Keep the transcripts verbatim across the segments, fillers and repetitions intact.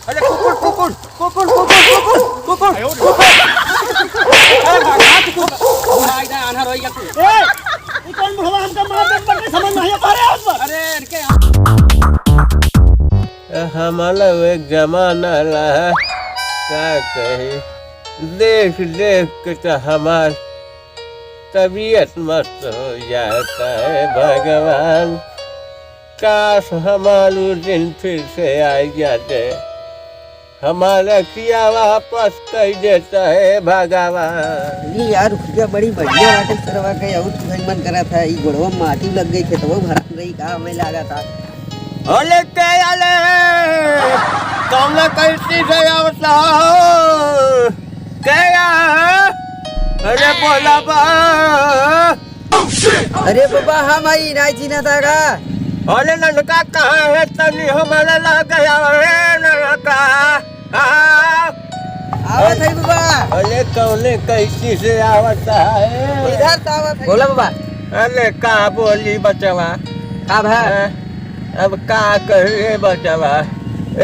अरे कुकुर, कुकुर, कुकुर, कुकुर, कुकुर, कुकुर, कुकुर। अरे भगवान, कुकुर। भाई, इधर आन्हर होइगा तू। ए, ई कौन बुढ़वा हमका मार देत बाटे, समझ नहीं आ रहा है। अरे, इनके हमारा एक जमाना रहा, का कही, देख देख के तो हमार तबीयत मस्त हो जाता है भगवान। काश हमार उ दिन फिर से आ जाते, हमार अखिया वापस कर देता है भगवान। ये यार, रुपया बड़ी बढ़िया बाटे सरवा के, और तू मन करा था, ई गोड़वा माटी लग गई, खेतवा भरा रही का, हमें लागा था। अरे के आले, कौना कैसी से आवता हो? के आ? अरे बोला बा। अरे बाबा, हम आई, नाई चिन्हत आगा। अरे ननका कहाँ है? तनी हमारा लागे आवा रे ननका। हाँ। आवत है बाबा। अरे कौने कैसी से आवत है? इधर से आवत है। बोला बाबा। अरे का बोली बचवा? का भा? हैं? अब का कही रे बचवा?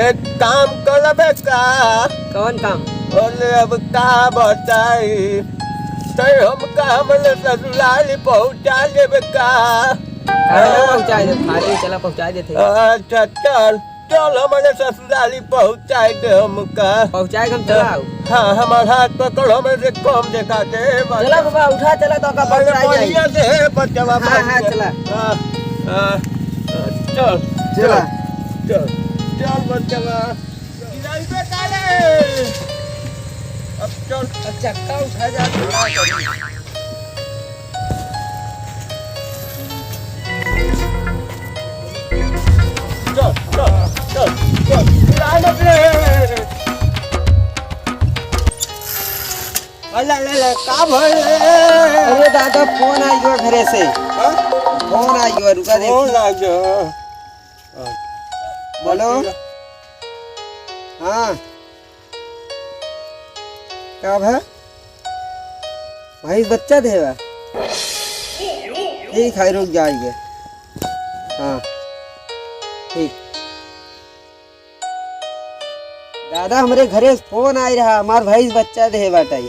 एक काम करबे का? कौन काम? अरे अब का बताई? तै हमका हमरे ससुराली पहुँचा देबे का? अरे पहुँचा दे, खाली चला पहुँचा देते। अच्छा चल, चल हमरे ससुराली पहुँचाए दे हमका। पहुँचाए के हम चला आओ। हाँ, हमार हाथ पकड़, हमरे से कम देखा दे, बस। चला बाबा, उठा चला तो का अरे पहुँचाए जाई। बढ़िया से है बचवा, हाँ, हाँ, बढ़िया। चला। हाँ, हाँ, चल, चला। चल, चल, चल बचवा। गिराई पे काले। अब चल, चक्का उठा जा, चला। चल, चल, चल, चल। गिराई मत रे। अला, ला, ला, का भइल? अरे दादा, फोन आई गयो घरे से। हाँ? फोन आई गयो, रुका दे। फोन आ गयो। हाँ। बोलो। हाँ। का भा? भैंस बच्चा देवा? ठीक है, रुक जाइए। हाँ, ठीक। दादा, हमरे घरे से फोन आए रहा, हमार भैंस बच्चा देहे बाटे।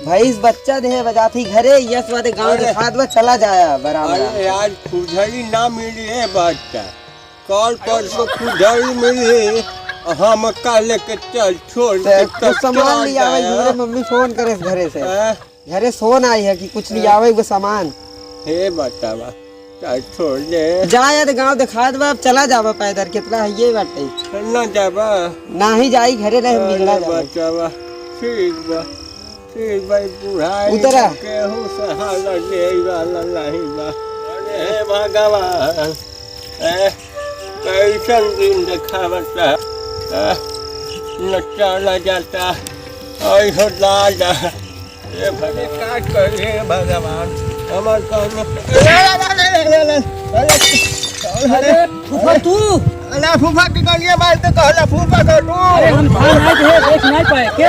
भैंस बच्चा देहे बजाती घरे, यस वादे गाँव अरे। देखात बा, चला जाया बराबर। अरे यार, खुजली ना मिली है बच्चा। कल परसों खुजली मिली, हम कल लेके चल, छोड़ तो के कुछ तब सामान चल ले आवे, जाया। हमरे मम्मी फोन करे घरे से। हैं? घरे सोन आई है कि कुछ ले आवे वो सामान। हे बतावा, का छोड़ दे। जा यार, गाँव देखात बा, अब चला जाबा पैदल, कितना है ये बाटे। ना जाबा? नाही जाई, घरे रहे, अरे मिलना जाबा। बतावा, ठीक बा, ठीक बा, बुढ़ाई उतरा। केहू सहारा देई वाला नहीं बा। अरे हे भगवान, ए, कैसन दिन देखावता, ए, न चला जाता, ऐ हो दादा। ए भले का करे भगवान, हमर कौनो अरे, अरे, फूफा तू? अरे, फूफा के गलिया मार के कहला, फूफा को तू। अरे, हम ध्यान नहीं दे, देख नहीं पाए। के?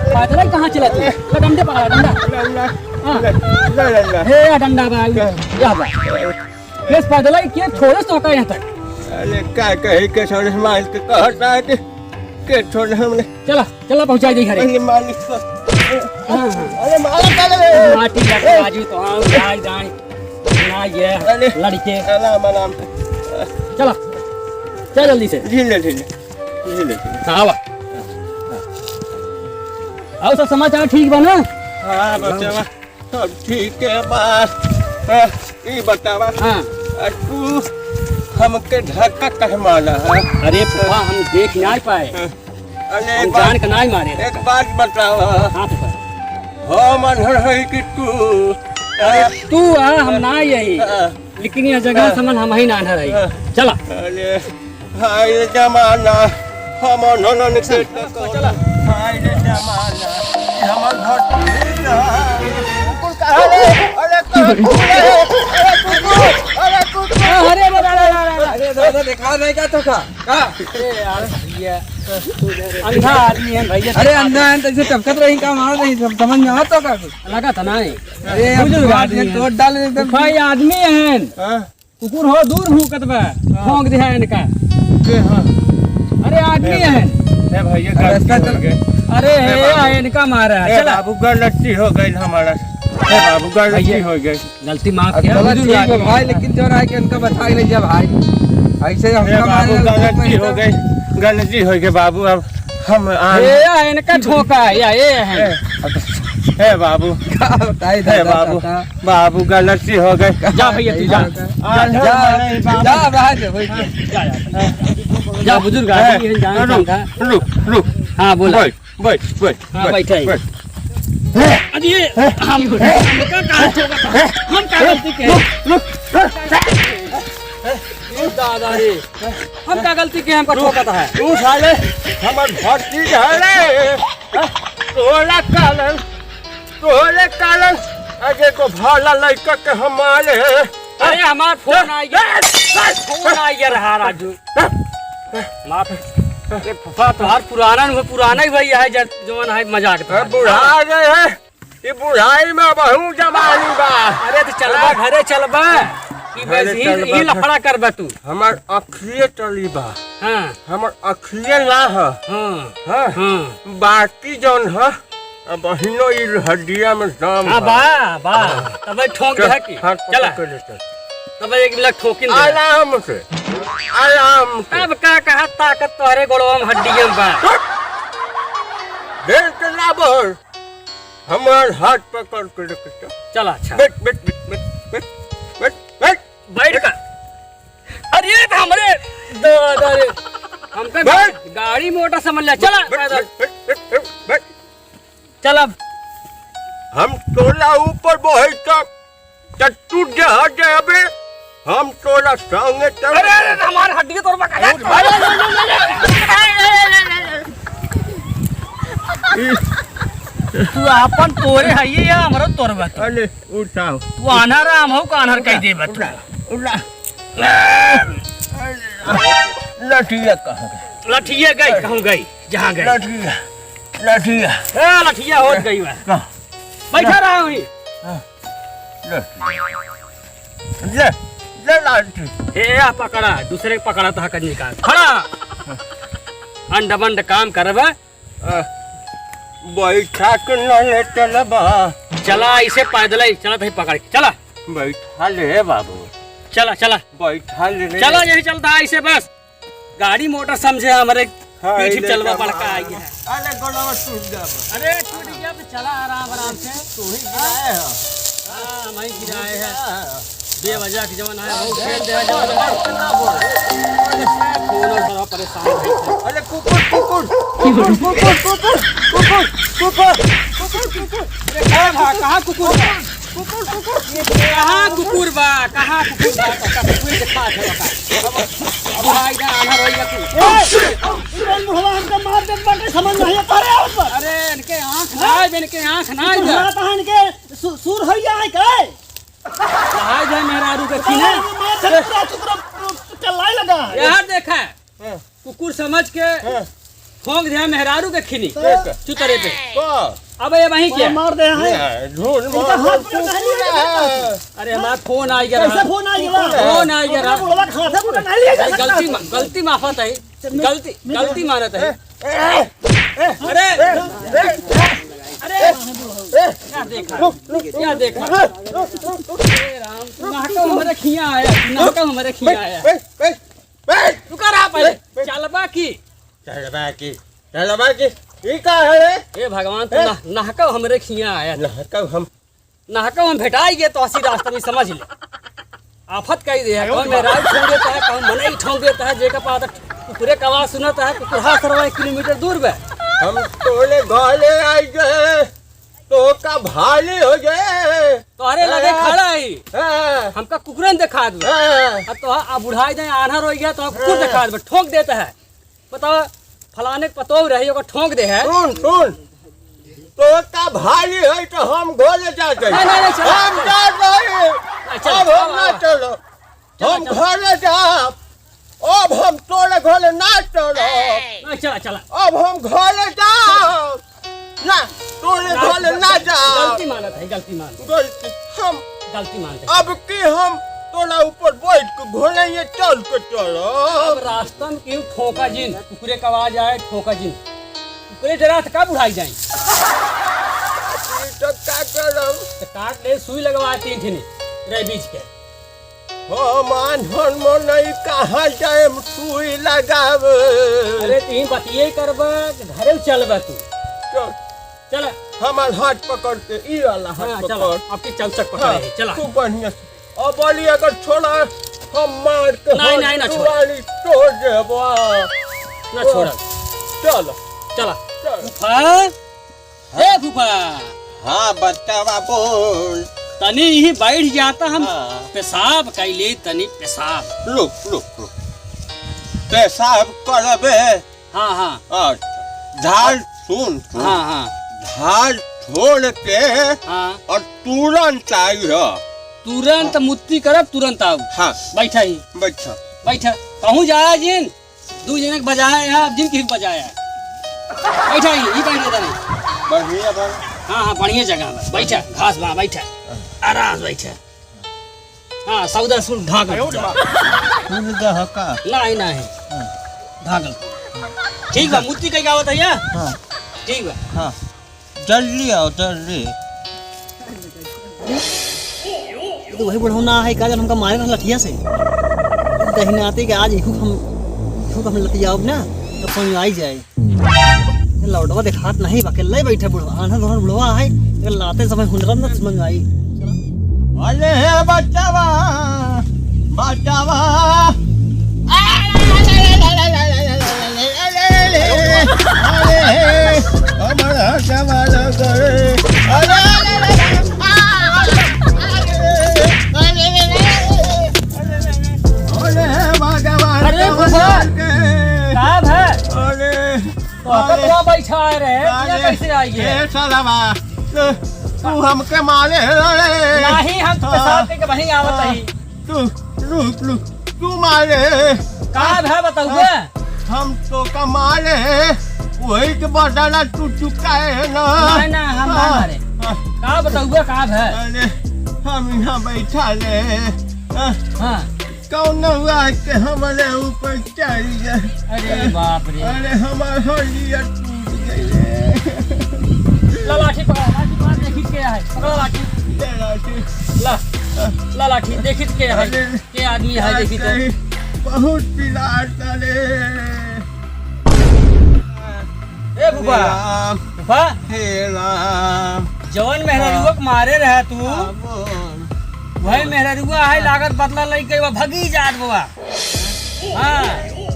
पैदल ही कहाँ चला तू? ले डंडे पकड़ा, डंडा। ले, ले, हाँ। ले, ले, ले, ले। हे, डंडा बा, ले। यह बा। केस पैदल ही के छोड़े तो का यहाँ तक? अरे, का कहे के छोड़े, मार के कहता है कि के छोड़े हमने। चला, चला, पहुँचा दे घरे। अरे, मालिक को। हाँ, हाँ। अरे, मालिक, अरे। माटी लगा ए। बाजू तो, हाँ, जाए, जाए। ना ये अरे। लड़के। आराम, आराम। चला, चल जल्दी से। धीरे, धीरे, धीरे, धीरे। हाँ, आवा। और सब समाचार ठीक बा ना? हाँ, बच्चा बा। सब ठीक है बा। हाँ, ई बतावा। हाँ। आ, तू हमके धक्का काहे मारा है? अरे फूफा, हम देख नाहीं पाए। हाँ। अरे हम एक बात, जान के नाहीं मारे। एक बात बतावा। हाँ फूफा। हम आन्हर है कि तू? अरे तू आ, हम ना यही। हाँ। लेकिन यह जगह हाँ। समझ हम ही ना आन्हर है। हाँ। चला। अरे हाय रे जमाना, हम अनहनन के टकोर। चला। हाय रे जमाना, हमर घर कुकुर कहाँ रे? अरे कुकुर रे, अरे कुकुर, अरे कुकुर। अरे, अरे, अरे, अरे, अरे। अरे दादा, देखा नहीं का तो का? का? अरे यार, भैया, अंधा आदमी है भैया। अरे अंधा है तो इसे टपकत रही का, मार नहीं, सब समझ में आवत तो का कुछ? लगा था ना ये। अरे बुजुर्ग बात आदमी है, है। तोड़ डाल एकदम। भाई आदमी है। हाँ। कुकुर हो दूर भूकत बा, हाँ। भौंक दिहा इनका। के हाँ। अरे आदमी है। ए भैया, अरे गलती हो गई। अरे ए हे, बाबू। इनका मारा है। ए चला। बाबू, गलती हो गई हमारा। ए बाबू, गलती भैया, हो गई। गलती माफ अब किया, चला बुजुर्ग ठीक है आदमी भाई, है। लेकिन जो रहा है कि इनका बचा के ले जा भाई। ऐसे ए हमका बाबू, मारे गलती हो गई, गलती हो गई बाबू। अब हम आ ए, या इनका ठोका है, या ए है। ए, ए बाबू। का बताई ए दादा, बाबू। दादा। बाबू, गलती हो गई। जा भैया, तू जा। आ, जा, जा, नहीं, बाबू। जा, रहा दे, वही जा। जा, जा। जा, बुजुर्ग आदमी है, जान रुक, जानता। रुक, रुक। हाँ, बोला। बैठ, बैठ, बैठ, हाँ, बैठ, बैठे। बैठ। अरे, हम, हम का, का, हम का गलती के? रुक, रुक, रुक। ए दादा रे, हम का गलती के, हमका ठोकत है? तू साले हमर भतीजा है रे। तोला कालन तोहरे कारण आगे को भाला लइका के हम मारे हैं। अरे, हमार फोन आ गया। ए, ए, फोन आ गया रहा, राजू। ए, माफ। ये फुफा तोहार पुराना न हो, पुराना ही भैया है, जब जवन है मजाक तो। ए, बुढ़ा गए हैं। ये बुढ़ाई में बहुत जवानी बा। अरे, तो चलबा, घरे चलबा। ई घरे वैसे ही, चलबा, ही लफड़ा करबा तू। हमार अखिए चली बा। हाँ। हमार अखिए ना ह। हाँ। हाँ। हाँ। बाकी जौन ह, अब बहिनो ई हड्डिया में दम हाँ, है। बा, बा। हाँ। तबे ठोक चल, दे की। हाँ, चला। पकड़ ले, चल। तबे एक मिनट ठोकिन दे। आराम से, आराम से। तब का कहा ताकत तोहरे गोड़वा में हड्डिया में बा। देर के ना बोल, हमार हाथ पकड़ के लेके चल। चला, अच्छा। बैठ, बैठ, बैठ, बैठ, बैठ, बैठ, बैठ। बैठ का? अरे, ये तो हमरे दादा रे। हमका बैठ। गाड़ी मोटर समझ ले। चला, बैठ, पैदल। बैठ, बैठ, बैठ, बैठ। चल अब। हम तोला ऊपर बहे तब, तब टूट जा, हट जा अबे। हम तोला संगे चल। अरे, अरे, हमार हड्डी तोड़बा का? अरे, अरे, अरे, अरे। तू आपन तोरे हइये या हमरो तोड़बा तू? अरे, उठाओ। तू आन्हर, हम हऊ का आन्हर कह देबा तू? उठा, उठा। लठिया कहाँ गई? लठिया गई, कहूँ गई, जहाँ गई। लठिया, लठिया। ए, लठिया होत गई बा। कहाँ? बैठा रहा हुई। हाँ। ले, ले, ले लाठी। ए, आ पकड़ा, दूसरे के पकड़ा तो हकन निकाल। खड़ा। अंड बंड काम करबा। आ, बैठा के न ले चलबा। चला, इसे पैदल ही चलत है पकड़ के। चला। बैठा ले बाबू। चला, चला। बैठा ले रे। चला, यही चलता है इसे बस। गाड़ी मोटर समझे हमरे हाँ, पीछे ये ले चलबा चला। बड़का आई है। अरे गोड़वा टूट जाबा। अरे टूट गया तो चला आराम आराम से। तू ही गिराए हो। हाँ, हम ही गिराए हैं। हाँ। बेवजह के जवन है, वो खेल दे, जवन है। कितना बोल? अरे, कौनो बड़ा परेशान है। अरे, कुकुर, कुकुर। कुकुर, कुकुर, कुकुर। अरे, कहाँ बा? कहाँ कुकुर बा? कुकुर, कुकुर। कहाँ कुकुर बा? कहाँ कुकुर बा? तो का कुकुर के खात है बता। अब, अब भाई का आना रोई तू। ए, कौन बुढ़वा हमका मार देत बाटे, समझ नहीं आ रहा है। अरे, इनके आँख ना, इनके आँख ना। बुढ़वा तो इनके सु-, सुर होइया है का? कहा जाए मेहरारू के खिने? अरे, मार से पूरा चुकरा, चुकरा चिल्लाए लगा है। यहाँ देखा, हाँ। कुकुर समझ के हाँ। ठोंक दिया मेहरारू के खिनी। तो चुतरे पे। तो अब ये वहीं क्या? मार दे हैं। ये ढूंढ इनका मार हाथ दे, पकड़ नहीं कुकुर लिया है। अरे हमारा फोन आ गया कैसे रहा। फोन आ गया? फोन आ गया रहा। बुढ़वा के हाथ से पकड़ नहीं लिया जा अरे सकता। गलती मा-, गलती माफत है। गलती, गलती मानत है। अरे, अरे, क्या देखा? रुक, रुक, रुक। क्या देखा? रुक, रुक, रुक, रुक। ए राम, नाटक हमारे खिया आया, नाटक हमारे खिया आया। बैठ, बैठ, बैठ। रुका रहा पहले। बैठ, बैठ। चलबा की? चलबा की? चलबा की? ई का है रे? ए भगवान, तू ए? ना-, नाटक हमरे खिया आया। नाटक हम नहकव हम भेटाई गए तो असी रास्ता में समझ ले। आफत कही दे है, आयो कौन रे मेहरारू ठोंक देता है, कौन मनई ठोंक देता है, जेका पाता कुकुरे का आवाज सुनता है, कुकुर हाथ सरवा एक किलोमीटर दूर बे। हम तोले घाले आई गए, तो का भाली हो गए। तो अरे लगे हाँ। खड़ा ही। हाँ। हमका कुकुरन दिखा दो। हाँ। अब तो आ बुढ़ाई जाए, आन्हर हो गया, तो कुकुर हाँ। दिखा दो, ठोंक देता है। बताओ, फलाने के पतोह रही, ओकर ठोंक दे है। सुन, सुन, तो का भाली है तो हम घोले जा जाई। नहीं, नहीं, नहीं, चलो, हम चलो। जा जाई। नहीं, चलो, अब हम चलो, ना चलो। चलो, हम चलो। घोले जा। अब हम तोरे घोले ना चलो। नहीं, चला, चला। अब हम घोले जा। ना, तोरे चला, घोले चला, ना चला। जा। गलती मानत है, गलती मानत। गलती हम गलती मानत है। अब की हम घोड़ा ऊपर बैठ के घोड़े ये चल के चलो। अब रास्ता में केहू ठोका जिन, कुकुरे का आवाज आए, ठोका जिन। कुकुरे डरा त का बुढ़ाई जाए? तो का करब? तो काट ले, सुई लगवा तीन ठिनी रेबीज के। हम आन्हर मनई कहाँ जाएम सुई लगावे? अरे, तू ही बतिये करबा, घरे चलबा तू। चल। चला। हमार हाथ पकड़ के, ई वाला हाथ हाँ, चला। पकड़। आपकी चौचक पकड़े हाँ, है, चला। खूब बढ़िया से। अब बोली अगर छोड़ा, हम मार के नहीं, हम नहीं, ना छोड़ा। दुआरी तोड़ देबो। ना छोड़ा। चल। चला। चल। फूफा, हाँ? ए फूफा। हाँ, बच्चा बा, बोल। तनी यहीं बैठ जाता, हम हाँ। पेशाब कैले, तनी पेशाब। रुक, रुक, रुक। पेशाब करबे? हाँ, हाँ। अच्छा, झाल सुन, सुन। हाँ, हाँ। झाल छोड़ के हाँ। और तुरंत आई हो। तुरंत हाँ। मुत्ती करब, तुरंत आऊ। हाँ। बैठा ही। बैठा। बैठा। कहूँ जाया जिन? दू जने के बजाया है, अब जिन किसी के बजाया है। बैठा ही, ई बैठ जाता नहीं। बढ़िया बा। हाँ, हाँ, बढ़िया जगह बा। बैठा, घास बा, बैठा। आराम से बैठा। हाँ, सौदा सुन ढाक ले। सुन दे हका। नहीं, नहीं। हाँ। ढाक ले। ठीक बा, मुत्ती कहीं आवत है या? हाँ। ठीक बा। हाँ। जल्दी आओ, जल्दी। तो वही बुढ़ऊ ना है, का जन हमका मारे ना लठिया से। दहिनाते के आज इखू हम, इखू हम लतियाओ ना, तो समझ आई जाए। लौटवा देखात नहीं बा, अकेले बैठे बुढ़वा, आन्हर धोर बुढ़वा है, ये लाते समय हुनरन न समझ में आई। अरे हे बचावा, बचावा। अरे हे, हमारा जवान करे। अरे, अरे, अरे, अरे, अरे, अरे, भगवान अरे, भगवान। के। का भा? अरे, तो अरे, कतवा बैठा है रे? अरे, यहाँ कैसे आई है? ए साला, तू, तू हमके मारे रे। नहीं, हम तो हाँ। पेशाब करके वहीं आवत हाँ। ही। तू, रुक, रुक, तू मारे। का भा बताऊँ हाँ। बे? हम तो का मारे, वही के बदला तू चुकाए है ना। नहीं, नहीं, हम ना हाँ। मारे। हाँ। का बताऊँ बे, का भा? अरे, हम यहाँ बैठा ले। हाँ। हाँ। कौन हुआ के हमारे ऊपर चढ़ गए? अरे बाप रे। अरे हमार हड्डियाँ टूट गई रे। ला लाठी पकड़ा, लाठी पकड़ा, देखी के है। पकड़ा लाठी। ले लाठी। ला, ला लाठी, देखी के है। अरे के आदमी है, का देखी तो। कही, बहुत पिरात रे। ए बुबा। हे राम। बुबा। हे राम। जवन मेहररुआ हाँ। के मारे रहा तू, हाँ, बोल। वही मेहररुआ है, हाँ। लागत बदला लई गई बा, भगी जात बा। हाँ।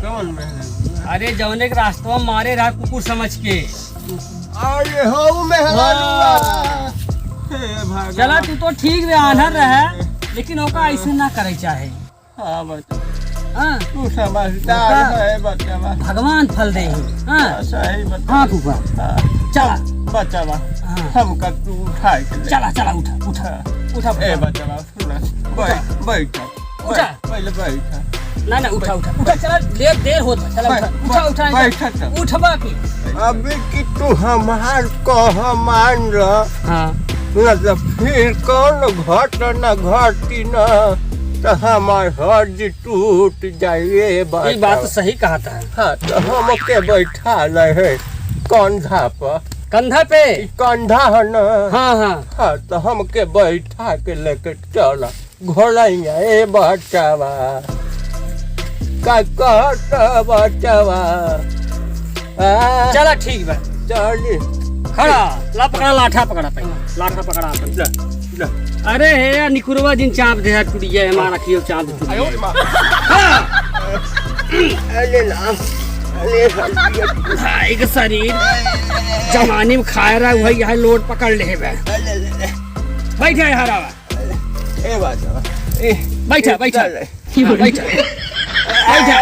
कौन मेहररुआ? अरे जवने के रास्ता में मारे रहा कुकुर समझ के। अरे हो मेहररुआ। हाँ। हे भगवान। चला तू तो ठीक बे, आन्हर रहा, लेकिन ओका ऐसे ना करे चाहे। हाँ, बच्चा। हाँ। तू समझदार ओका है, बच्चा। भगवान फल दे। हाँ। हाँ, सही बच्चा। हाँ, फूफा। हाँ। चला। बच्चा, हाँ। हमका तू उठा के ले। चला, चला, उठा, उठा। हाँ। उठा, ए, फूफा। बच्चा, सुन। बैठ, उठा। बैठ। उठा। बैठ, पहले बैठ। ना, ना, उठा, उठा। उठा, चला, देर, देर होत बा। चला, बैठ, उठा, उठा, उठा, बैठ, उठा। उठबा की। अबे कि तू हमार कह मान ल। हाँ। मतलब फिर कौन घटना घटी न, त हमार हड्डी टूट जाए, ये बात ई बात है। तो सही कहा था। हाँ, तो हमके बैठा ले है कंधा पर। कंधा पे? ई कंधा है ना? हाँ, हाँ। हाँ, तो हमके बैठा के लेके चला घोड़ैया, ए बचावा। का कहत बचावा? आ? चला, ठीक बा। चली। खड़ा, ला पकड़ा, लाठा पकड़ा पहले। लाठा पकड़ा अपन। ले, ले। अरे हे यार, निकुरवा जिन चाप दे, टूट गया है, हमारा कियो चाप दे, टूट गया है। खड़ा। अरे ना, अरे हड्डियाँ। भाई के शरीर जवानी में खाए रहा, वही यहाँ लोड पकड़ ले बे। ले, ले, ले। बैठ जा यहाँ, हरावा। ए बात, ए, बैठा, ए, बैठा। चल। बैठा। बैठा।